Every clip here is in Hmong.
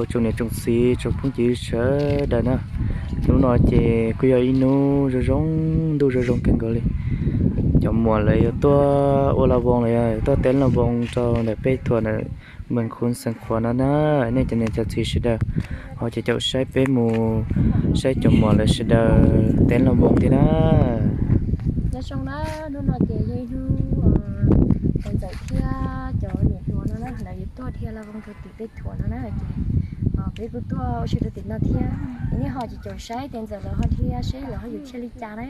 Tsoom niam tsoom txiv tsoom phooj ywg sawv daws na, hnub no ces kuj yog ib hnub zoo zoo, ntuj zoo zoo kawg nkaus li. Cov muam lawv yuav tuaj ua la voos los yog tuaj teeb la voos rau ntawm peb thuam ntawm Mees Khuv Xeev Khuam no na. Nej cov niam cov txiv sawv daws ho caum caum saib peb mus saib cov muam lawv sawv daws teeb la voos thiab na. Nyob zoo na, hnub no ces yog ib hnub Ntxawm thiab cov niam hluas no na lawv yuav tuaj dhia la voos rau tim peb thuam no na ces peb kuj tuaj ua si rau tim no thiab. Ces nej ho caum caum saib tias Ntxawm lawv ho dhia seb lawv ho yuav dhia li cas na,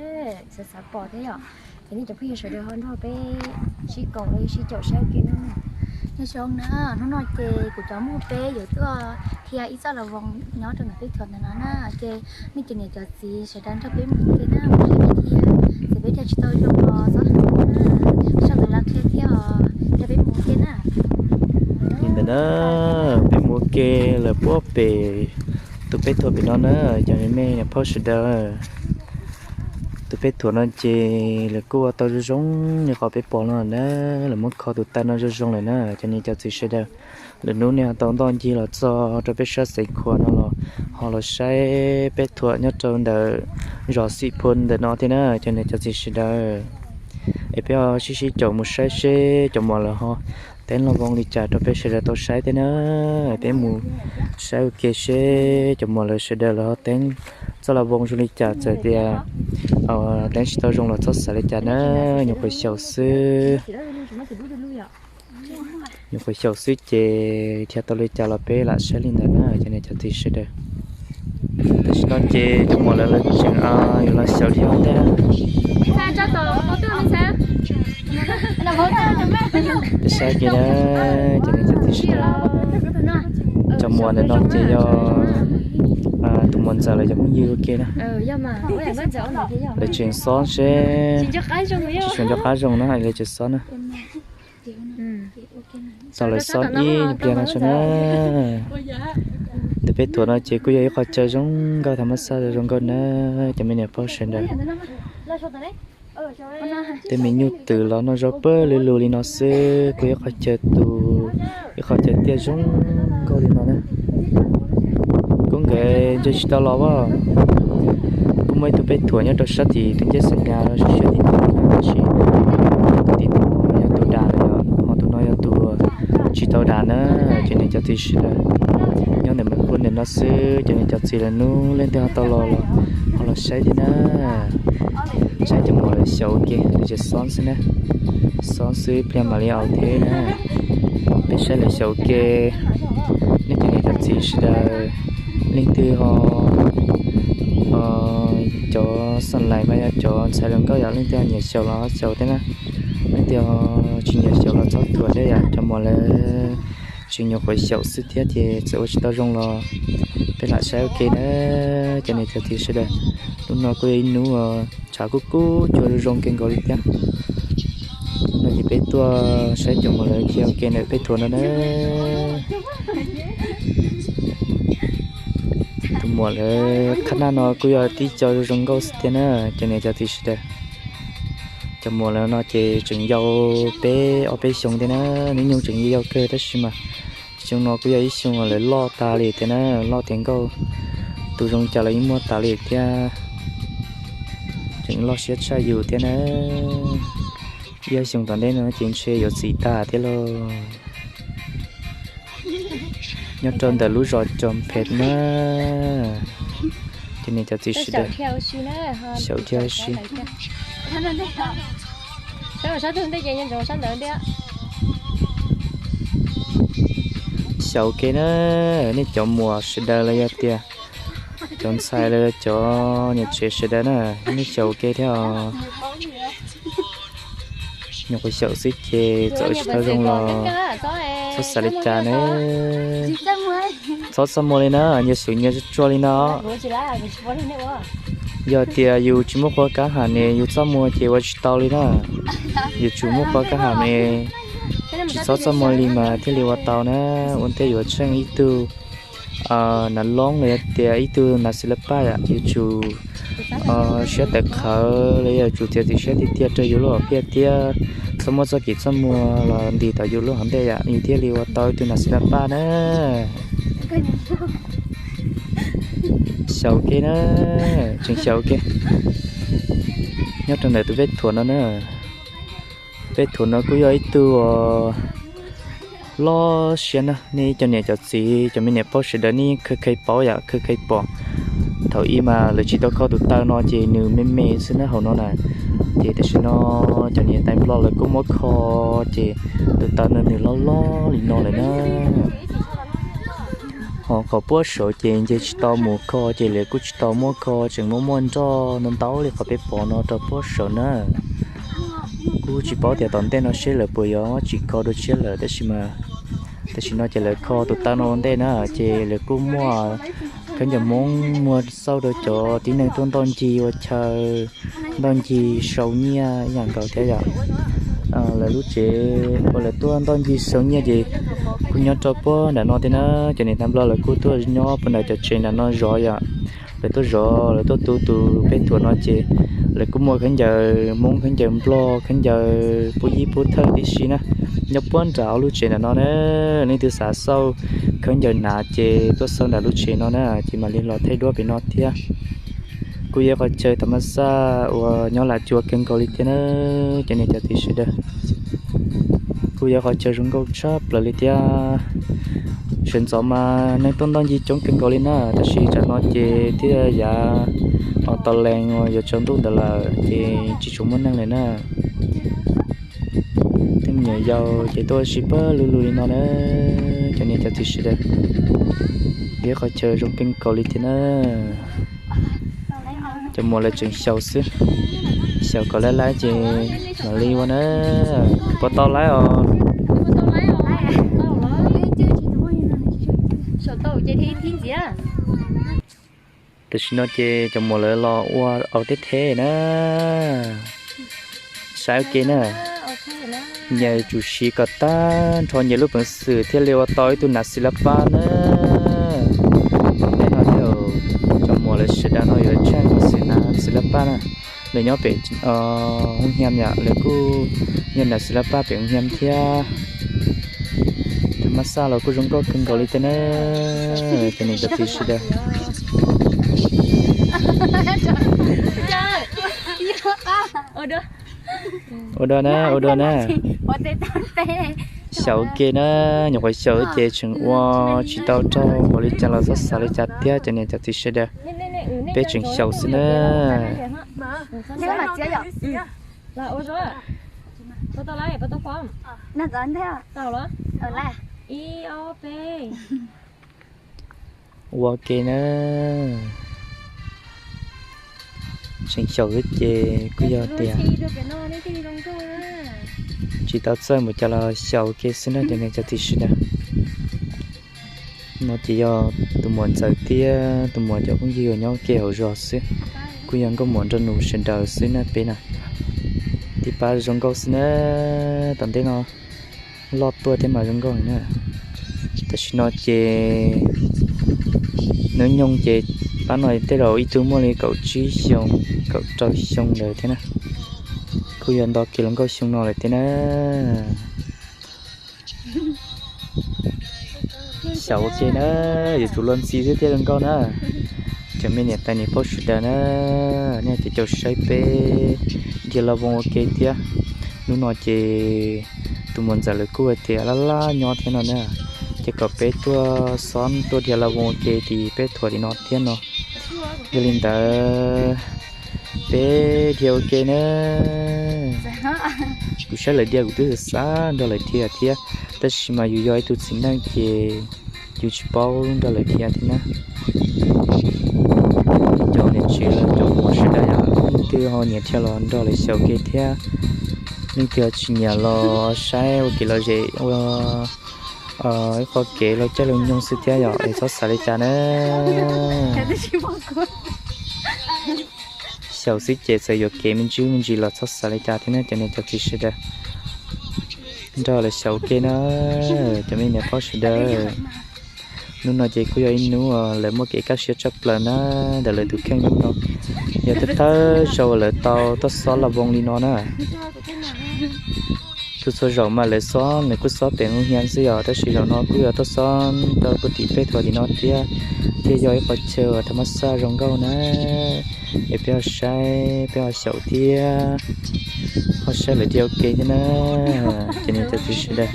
xav xav pom thiab yom. Ces nej cov phooj ywg sawv daws ho nrog peb sib koom los sib caum saib ua ke na. Nyob zoo na, hnub no ces kuv cov muam peb yuav tuaj dhia ib txoj la voos nyob rau ntawm peb thuam ntawm no na, ces nej cov niam cov txiv sawv daws nrog peb mus ua ke na, mus saib peb dhia, txawm peb dhia tsis tau zoo los txhob hais na, sau ntawv los qhia thiab os, nrog peb mus ua ke na. Li ntawd na, peb mus ua ke lawm puag pem tus peb thuam pem no na, cov me me niam phauj sawv daws. Tus peb thuam no ces lawv kuj ua tau zoo zoo li qhov peb pom no na, lawv muab kho tus taw no zoo zoo lawm na, cov niam cov txiv sawv daws. Lwm hnub nej ho tau ntoj ncig los txog rau peb sab Xeev Khuam no los ho los saib peb thuam nyob rau ntawm zos Xim Phoo ntawm no thiab na, cov niam cov txiv sawv daws. Es peb ho sib sib caum mus saib seb cov muam lawv ho teeb la voos li cas rau peb sawv daws tau saib thiab na. Peb mus saib ua ke seb cov muam lawv sawv daws lawv ho teeb txoj la voos zoo li cas, txawm tias teeb tsis tau zoo los txhob xav li cas na, nyuam qhuav xyaum xwb. Nyuam qhuav xyaum xwb ces dhia tau li cas los peb lam saib li ntawd na, cov niam cov txiv sawv daws. Tam sim no ces cov muam lawv lawv tseem yuav los xyaum dhia ntej. Peb saib kiag na, cov niam cov txiv sawv daws. Cov muam ntawm no ces yog tus muam Ntxawm lawv cov phooj ywg ua ke na. Lawv tseem xob seb tsis xyuas nco qab zoo na, lawv tseem xob na. Txog lawv xob ib pliag no tso na. Ntawm peb thuam no ces kuj yog ib qho chaw zoo nkauj, thaj mab xaj zoo nkauj na, cov me niam pog sawv daws. Tej me nyuj twm los noj zaub pawg lug lug li no xwb, kuj yog ib qho chaw tus, ib qho chaw tiaj zoo nkauj li no na. Kuv nkawd ntshe tsis tau los as. Kuj muaj ib tug peb thuam nyob rau sab tim tus nceb Xeem Nyas los siab tim no, tab sis tus tim no yog tus dam lawm, ho tus no yog tus tsis tau dam na. Cov niam cov txiv sawv daws, nyob ntawm Mees Khuv ntawm no xwb, cov niam cov txiv lawv hnub leej twg ho tau los los ho los saib thiab na. Saib cov muam lawv xyaum ua ke, lawv tseem xob xwb na. Xob xwb pliag mam li aus thiab na. Peb saib lawv xyaum ua ke, nej cov niam cov txiv sawv daws, leej twg ho, cov xeem lais mas yog cov ntxhais hluas nkauj yom, leej twg ho nyiam xyaum los xyaum thiab na. Leej twg ho tsis nyiam xyaum los txhob thuam thiab yom, cov muam lawv tseem nyuam qhuav xyaum xwb thiab ces txawm ua tsis tau zoo los peb lam saib ua ke na. Cov niam cov txiv sawv daws, hnub no kuj yog ib hnub tshav kub kub cuag zoo zoo kawg nkaus li thiab. No ces peb tuaj saib cov muam lawv dhia ua ke ntawm peb thuam no na. Tus muam lawv qhab naj no kuj yog tib co zoo zoo nkauj xwb thiab na, cov niam cov txiv sawv daws. Cov muam lawv no ces tseem yau peb ob peb xyoos thiab na, hnub nyoog tseem yau kawg tab sis mas xyoo no kuj yog ib xyoo lawv loj tas li thiab na, loj tiav nkauj, tus zoo cas los yeej muaj tas li thiab. Tseem loj siab tshaj yus thiab na. Ib ob xyoo tom ntej no ces ntshe yuav txim tag thiab lauj. Nyob rau ntawm lub zos Coo Phem na, cov niam cov txiv sawv daws, xyaum dhia ua si. Xyaum ua ke na, nej cov muam sawv daws los yog tias cov ntxhais los yog cov niam tsev sawv daws na, nej xyaum ua ke thiab os. Nyuam qhuav xyaum xwb ces txawm ua tsis tau zoo los txhob xav li cas ne. Txhob txaj muag li na, nyias xyaum nyias tsuag tsuag li no. Yog tias yus tsis muaj qhua kab ham ne, yus txaj muag ces ua tsis tau li na. Yuav tsum muaj qhua kab ham ne, tsis txhob txaj muag li mas thiaj li ua tau na. Ua ntej yuav tsheej ib tug nav loob los yog tias ib tug nav xis laj paj yom, yuav tsum siab tawv qhawv los yog yuav tsum txiav txim siab tiag tiag rau yus lub hom phiaj thiab txhob muab txoj kev txaj muag los ntis tau yus lub hom ntej yom, yus thiaj li ua tau ib tug nav xis laj paj na. Xyaum ke na, tseem xyaum ke. Nyob rau ntawm tus peb thuam no na. Peb thuam no kuj yog ib tug uas loj siab na, nej cov niam cov txiv cov me niam paub sawv daws nej yeej khaws khaws paub yom, khaws khaws pom. Thaum ub mas lawv tsis tau kho tus taw no ces nws me me xwb na hauv no na. Ces tam sim no cov niam tais Nplog lawv kuj muab kho, ces tus taw no nws loj loj li no lawm na. Ho qhov puab saud ces nce tsis tau mus kho ces lawv kuj tsis tau muab kho, tseem muab muaj nroj ntau ntau li qhov peb pom no rau puab saud na. Kuj tsis paub tias tom ntej no seb lawv puas yuav tsis kho dua tshiab lawm, tab sis mas tam sim no ces lawv kho tus taw no ua ntej na, ces lawv kuj muaj khaub ncaws Hmoob muag xauj rau cov tib neeg tuaj ntoj ncig ua chaw, ntoj ncig sau nyiaj ib yam nkaus thiab yom. Lawv lub tsev uas lawv tuaj ntoj ncig sau nyiaj ces kuj nyob rau puag nram no thiab na. Cov niam tais Nplog lawv kuj tuaj nyob puag nram cov tsev nram no zov yom. Lawv tuaj zov, lawv tuaj tu tus peb thuam no ces lawv kuj muaj khaub ncaws Hmoob, khaub ncaws Nplog, khaub ncaws pub yib pub thawj tib si na. Nyob puag nram ob lub tsev nram no na. Leej twg xav xauj khaub ncaws hnav ces tuaj xauj nram lub tsev no na, ces mam li los thaij duab pem no thiab. Kuj yog qhov chaw tham mas xaj uas nyob lam cuam kawg nkaus li thiab na, cov niam cov txiv sawv daws. Kuj yog qhov chaw zoo nkauj tshaj plaws li thiab. Sawv ntxov mas neeg tuaj ntoj ncig coob kawg nkaus li na, tab sis tam no ces twb yav tau lees uas yuav tsaus ntuj ntawd lawm ces tsis tshua muaj neeg lawm na. Tej me nyuam yaus ces tuaj ua si pawg lug lug li no na, cov niam cov txiv sawv daws. Yog qhov chaw zoo kawg nkaus li thiab na. Cov muam lawv tseem xyaum xwb, xyaum kom laib laib ces mam li ua na. Puas tau laib os? Tam sim no ces cov muam lawv los ua au teb theb na. Saib ua ke na. Nyias tsum siv kom tag nrho nyias lub peev xwm thiaj li ua tau ib tug nas xis lab pab na. Tej no cov muam lawv sawv daws no yuav tsheej xwm nas xis lab pab na. Lawv nyob pem hoo hiam yom, lawv kuj yog nas xis lab pab pem hoo hiam thiab. Tham mas xaj los kuj zoo nkauj kawg nkaus li thiab na, cov niam cov txiv sawv daws. Ua dua na, ua dua na. Xyaum ua ke na, nyuam qhuav xyaum ces tseem ua tsis tau raug npaum li cas los txhob xav li cas thiab cov niam cov txiv sawv daws. Peb tseem xyaum xwb na. Ua ke na. Tseem xyaum xwb ces kuj yog tias tsis tau txawj mus cas los xyaum ua ke xwb na cov niam cov txiv sawv daws. No ces yog tus muam ntxawm thiab tus muam cov phooj ywg uas nyob ke hauv zos xwb, kuj yog nkauj muam nraug nus sawv daws xwb na peb na. Tib pab zoo nkauj xwb na, tom ntej no loj tuaj thiab mas zoo nkauj na. Tam sim no ces hnub nyoog ces pab no tej zaum ib tug muaj li kaum tsib xyoo, kaum rau xyoo ntawd thiab na. Kuj yog nto kiag hluas nkauj xyoo no lawm thiab na. Xyaum ua ke na, yuav tsum luag ntxhi xwb thiaj zoo nkauj na. Cov me niam tais niam pog sawv daws na, nej cov caum saib peb dhia laj voos ua ke thiab. Hnub no ces tus muam ntxawm lawv kuj hais tias laj laj nyob thiab no na, ces kom peb tuaj xob tuaj dhia laj voos ua ke tim peb thuam tim no thiab no. Yog li ntawd peb dhia ua ke na. Kuv saib lawv dhia kuv twb xav nrog lawv dhia thiab, tab sis mas yus yog ib tug txiv neej ces yus tsis paub nrog lawv dhia thiab na. Cov niam tsev los cov muam sawv daws yom, leej twg ho nyiam dhia los nrog lawv xyaum ke thiab, leej twg ho tsis nyiam los saib ua kev lom zem ua ib qho kev los caij los nyoog xwb thiab yom, es txhob xav li cas na. Xyaum xwb ces txawm yuam kev me ntsis me ntsis los txhob xav li cas thiab na cov niam cov txiv sawv daws. Nrog lawv xyaum ua ke na, cov me niam pog sawv daws. Hnub no ces kuj yog ib hnub lawv muaj kev kaj siab tshaj plaws na, ntawm lawv tus kheej hnub no. Yog thawj thawj zaus lawv tau tuaj xob laj voos li no na. Txhua zaum mas lawv xob nws kuj xob pem hoo hias xwb yom, tab sis zaum no kuj yuav tuaj xob rau puag tim peb thuam tim no thiab, thiaj yog ib qhov chaw uas thas mas xaj zoo nkauj na. Es peb ho saib, peb ho xyaum thiab, ho saib lawv thiaj ua ke thiab na. Ces niam cov txiv sawv daws,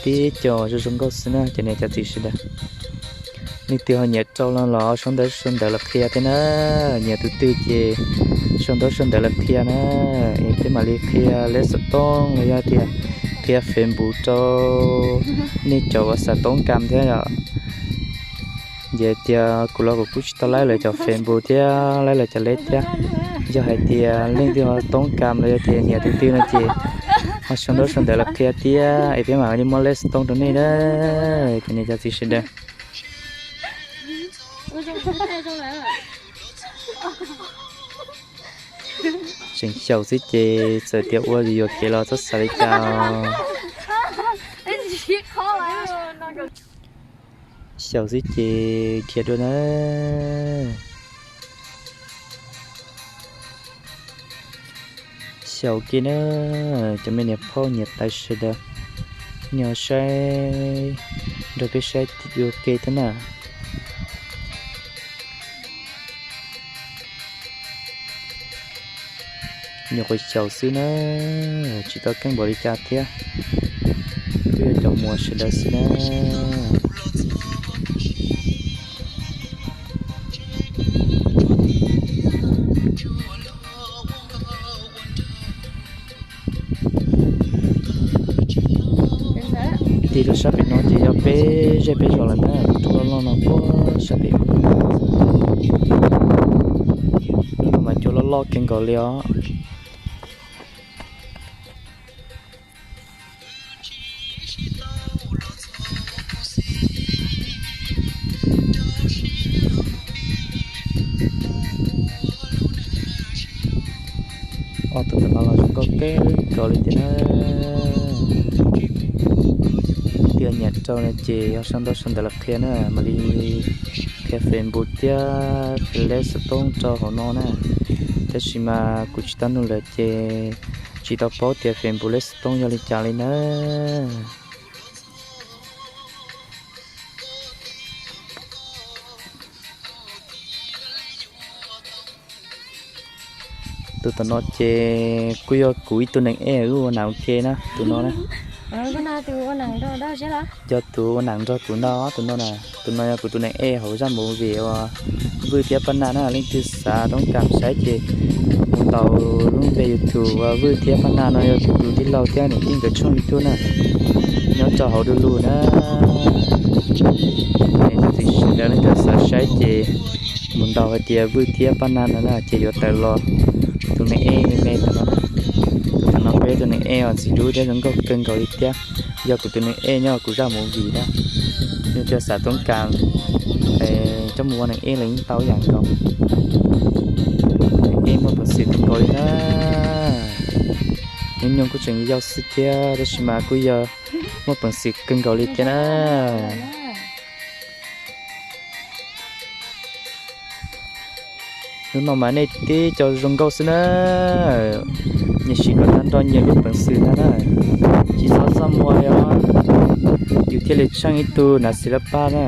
tib co zoo zoo nkauj xwb na ces niam cov txiv sawv daws. Leej twg ho nyiam rau no los sau ntawv sau ntawv los qhia thiab na. Nyiam tus twg ces sau ntawv sau ntawv los qhia na. Es peb mam li qhia lej xov tooj los yog tias qhia Facebook rau nej cov uas xav toob kas thiab yom. Ces tias kuv los kuv kuj tsis tau laib lawv cov Facebook thiab laib lawv cov lej thiab. Yog hais tias leej twg ho toob kas los yog tias nyiam tus twg no ces ho sau ntawv sau ntawv los qhia thiab es peb mam li muab lej xov tooj rau nej na. Ces niam cov txiv sawv daws, tseem xyaum xwb ces txawm tias ua yuam kev los txhob xav li cas. Xyaum xwb ces khiav dua na. Xyaum kiag na, cov me niam phauj niam tais sawv daws, nyob saib, nrog peb saib ua ke thiab na. Nyuam qhuav xyaum xwb na, tsis tau keej npaum li cas thiab. Kuj yog cov muam sawv daws xwb na. Tig rau sab pem no ces yog peb zej peb zos lawm na, cua loj loj no puag sab pem. Hnub no mas cua loj loj kawg nkaus li os. Ob tug ntawm no los zoo nkauj kawg nkaus li thiab na. Leej twg nyiam rau no ces ho sau ntawv sau ntawv los qhia na, mam li qhia Facebook thiab qhia lej xov tooj rau hauv no na. Tab sis mas kuv tsis tau nug lawm ces tsis tau paub tias Facebook lej xov tooj yog li cas li na. Tus tom no ces kuj yog kuv ib tug neeg ej wb ua nam ua ke na, tus no na. Yog tus ua nam nrog kuv ntag tus no na. Tus no yog kuv tus neeg ej hauv zaj movie uas Vwj thiab Paj Naj na. Leej twg xav toob kas saib ces mus ntaus lub npe YouTube uas Vwj thiab Paj Naj no yog tus tij laug thiab niam tij nkawd tshooj YouTube na, nyob rau hauv du lug na. Txiv sawv daws leej twg xav saib ces mus ntaus hais tias Vwj thiab Paj Naj no na ces yuav tawm los. Tus neeg ej me me tus no, tus no peb tus neeg ej uas ntxim hlub thiab zoo nkauj kawg nkaus li thiab. Yog kuv tus neeg ej nyob kuv zaj movie na. Leej twg xav toob kas coj mus ua neeg ej los yeej tau ib yam nkaus. Neeg ej muaj peev xwm kawg nkaus li na. Hnub nyoog kuj tseem yau xwb thiab tab sis mas kuj yog muaj peev xwm kawg nkaus li thiab na. Hnub no mas nej tib co zoo nkauj xwb na. Nyias sim kom tag nrho nyias lub peev xwm ntag na. Tsis txhob txaj muag li os, yus thiaj li tsheej ib tug nav xis laj paj na.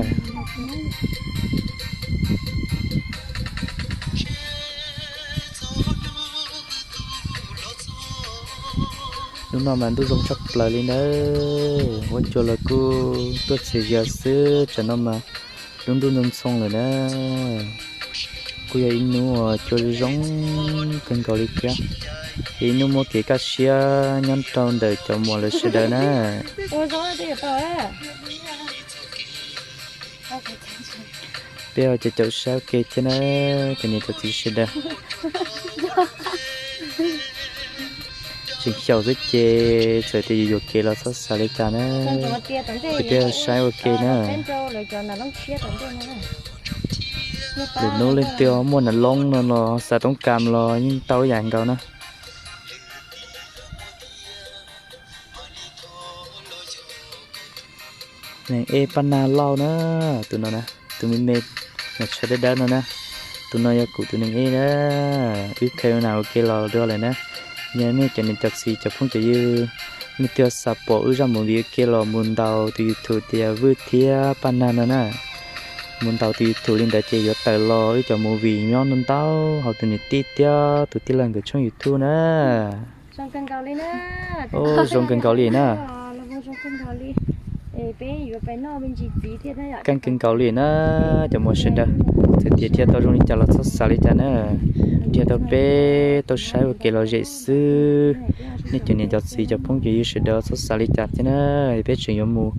Hnub no mas ntuj zoo tshaj plaws li nawb, huab cua los kuj tuaj txias zias xwb, tsam no mas lub ntuj ntxoo ntxoo lawm na. Kuj yog ib hnub uas cua zoo kawg nkaus li thiab, ib hnub muaj kev kaj siab nyob rau ntawm cov muam lawv sawv daws na. Peb ho caum caum saib ua ke thiab na, cov niam cov txiv sawv daws. Tseem xyaum xwb ces txawm tias yuam yuam kev los txhob xav li cas na, ces peb saib ua ke na. Lwm hnub leej twg muaj nam loob no los xav toob kas los yeej tau ib yam nkaus na. Neeg ej Paj Naj Lauj na, tus no na, tus me me, nws tshav dawb dawb no na. Tus no yog kuv tus neeg ib na, wb khaws na ua ke los dua lawm na. Yog nej cov niam cov txiv cov phooj cov ywg, nej twg xav pom wb zaj movie ua ke los mus ntaus tus YouTube tias Vwj thiab Paj Nag no na. Mus ntaus tus YouTube li ntawd ces yuav tawm los wb cov movie nyob ntau ntau hauv tus niam tij thiab tus tij laug nkawd tshooj YouTube na. Zoo kawg nkaus li na. Keej kawg nkaus li na, cov muam sawv daws. Txawm tias thiaj tau zoo li cas los txhob xav li cas na, thiaj tau peb tau saib ua kev lom zem xwb. Nej cov niam cov txiv cov phooj cov ywg sawv daws txhob xav li cas thiab na. Peb tseem yuav mus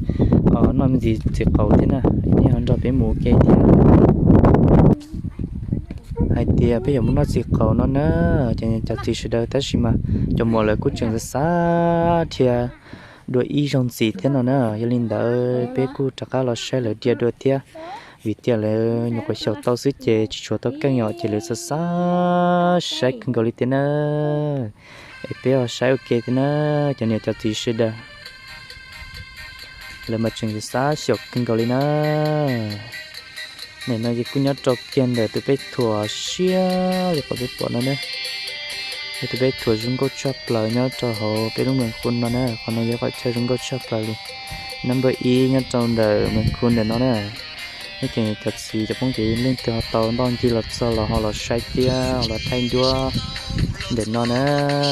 noj me ntsis txiv qaub thiab na, nej ho nrog peb mus ua ke thiab. Hais tias peb yuav mus noj txiv qaub no na, cov niam cov txiv sawv daws, tab sis mas cov muam lawv kuj tseem xav xav dhia dua ib zaug ntxiv thiab no na. Yog li ntawd peb kuj rov qab los saib lawv dhia dua thiab, vim tias lawv nyuam qhuav xyaum tau xwb ces tsis tshua tau keej yom, ces lawv xav xav saib kawg nkaus li thiab na. Es peb ho saib ua ke thiab na, cov niam cov txiv sawv daws. Lawv mas tseem xav xyaum kawg nkaus li na. Nim no ces kuj nyob rau kiag ntawm tus peb thuam siab li qhov peb pom no na. Yog tus peb thuam zoo nkauj tshaj plaws nyob rau hauv peb lub Mes Khu no na. Qhov no yog qhov chaw zoo nkauj tshaj plaws li, number ib nyob rau ntawm Mes Khu ntawm no na. Nej cov niam cov txiv cov phooj cov ywg leej twg ho tau ntoj ncig los txog los ho los saib thiab los thaij duab ntawm no na.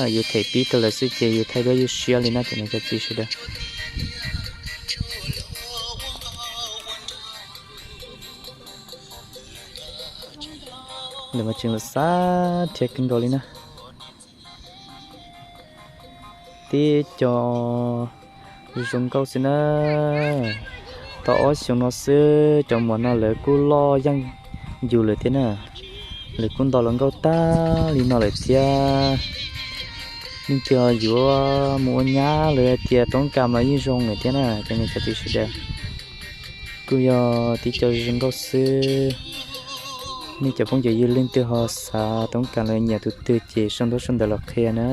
Yus them pib rau lawv xwb ces yus thaij duab ywj siab li na cov niam cov txiv sawv daws. Lawv mas tseem xav dhia kawg nkaus li na. Tib co zoo nkauj xwb na. Tau ob xyoo no xwb cov muam no lawv kuj loj yeej yus lawm thiab na. Lawv kuj nto hluas nkauj tag li no lawm thiab. Leej twg yuav mus ua nyab lawv hais tias toob kas mas yeej zoo lawm thiab na cov niam cov txiv sawv daws. Kuj yog tib co zoo nkauj xwb. Nej cov phooj cov ywg leej twg ho xav toob kas los nyiam tus twg ces sau ntaub sau ntawv los qhia na.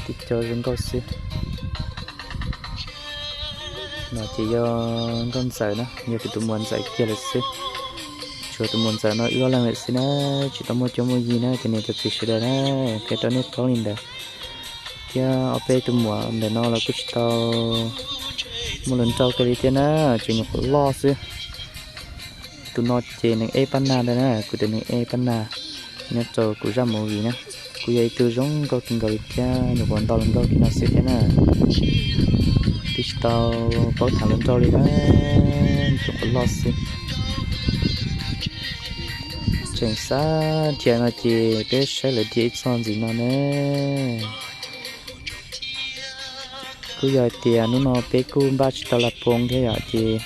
Tib co zoo nkauj xwb. No ces yog nkauj ntxawm na, yog kuv tus muam ntxawm kiag lawm xwb. Tshuav tus muam ntxawm no wb ob leeg lawm xwb na, tsis tau muaj cuab muaj yig na cov niam cov txiv sawv daws na, qhia rau nej paub li ntawd. Thiab ob peb tus muam ntawm no los kuj tsis tau muaj lus nrauj kiag li thiab na, tseem nyuam qhuav loj xwb. Tus no ces neeg ej Paj Nag ntag na, kuv tus neeg ej Paj Nag nyob rau kuv zaj movie na. Kuj yog ib tug zoo nkauj kawg nkaus li thiab, nyuam qhuav nto hluas nkauj kiag no xwb thiab na. Twb tsis tau paub tham hluas nraug li na, nyuam qhuav loj xwb. Tseem xav dhia no ces peb saib lawv dhia ib txoj ntxiv no na. Kuj yog hais tias hnub no peb kuj npaj tsis tau la poo thiab yom, ces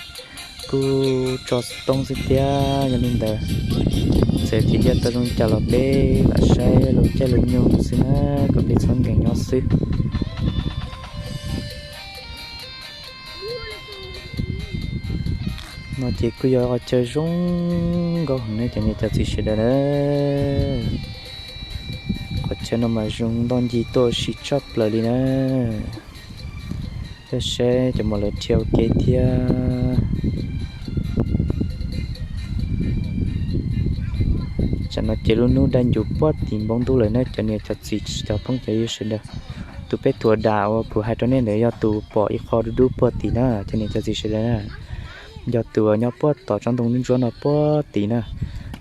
kuj tso xov tooj xwb thiab. Yog li ntawd, txawm tias dhia tau zoo cas los peb lam saib lub caij lub nyoog xwb na, kom peb txhob nkees nyob xwb. No ces kuj yog qhov chaw zoo nkauj heev na cov niam cov txiv sawv daws na. Qhov chaw no mas zoo ntoj ncig tuaj ua si tshaj plaws li na. Peb saib cov muam lawv dhia ua ke thiab. Tsam no ces lub hnub dai ncuv puag tim npoo ntuj lawm na cov niam cov txiv cov phooj cov ywg sawv daws. Tus peb thuam dam uas kuv hais rau nej ntawd yog tus pom ib qho dub dub puag tim na cov niam cov txiv sawv daws na. Yog tus uas nyob puag tom tsob ntoo ntsuab ntsuab no puag tim na.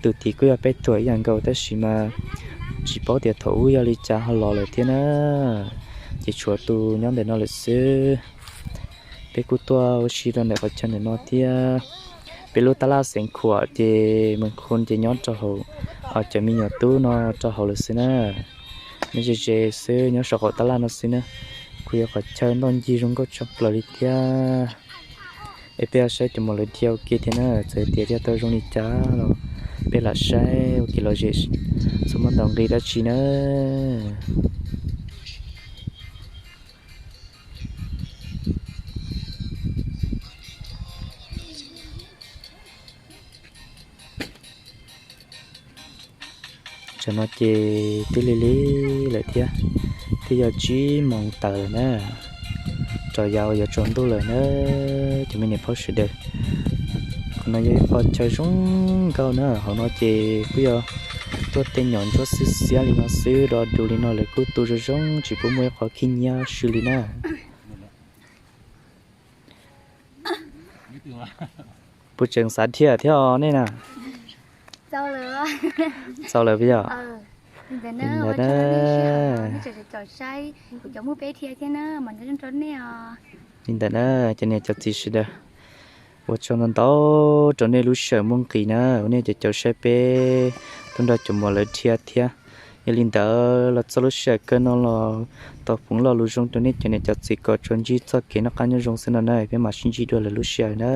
Tus tim kuj yog peb thuam ib yam nkaus tab sis mas tsis paub tias thaum ub yog li cas ho los lawm thiab na. Ces tshuav tus nyob ntawm no lawm xwb. Peb kuj tuaj ua si rau ntawm qhov chaw ntawm no thiab. Peb lub tab laj Xeev Khuam ces Mees Khu ces nyob rau hauv cov me nyuam tub no rau hauv lawm xwb na. Nyob ze ze xwb, nyob saum qaum tab laj no xwb na. Kuj yog qhov chaw ntoj ncig zoo nkauj tshaj plaws li thiab. Es peb ho saib cov muam lawv dhia ua ke thiab na, txawm tias dhia tau zoo li cas los peb lam saib ua kev lom zem, txhob muab ntaus nqi dab tsi na. Tsam no ces twb lig lig lawm thiab, twb yog tsib moos tawm lawm na. rau yav uas yuav tsaus ntuj lawm na, cov me niam phauj sawv daws. Qhov no yog ib qho chaw zoo nkauj na, hauv no ces kuj yog tuaj tej nyom ntsuab xiab xiab li no xwb, do du li no lawv kuj tu zoo zoo, tsis pub muaj ib qho khib nyiab swb li na. Puas tseem xav dhia thiab os nej na? Txaus lawm puas yog? Ntawd na, li ntawd na, cov niam cov txiv sawv daws, ua tsaug ntau ntau rau nej lub sij hawm muaj nqis na, ua nej cov caum saib peb tuaj nrog cov muam lawv dhia thiab. Yog li ntawd los txog lub sij hawm kawg no los tau foom lo lus zoo rau nej cov niam cov txiv kom tsuas ntsib txoj kev noj qab nyob zoo xwb no na, peb mam sib ntsib dua lwm lub sij hawm na.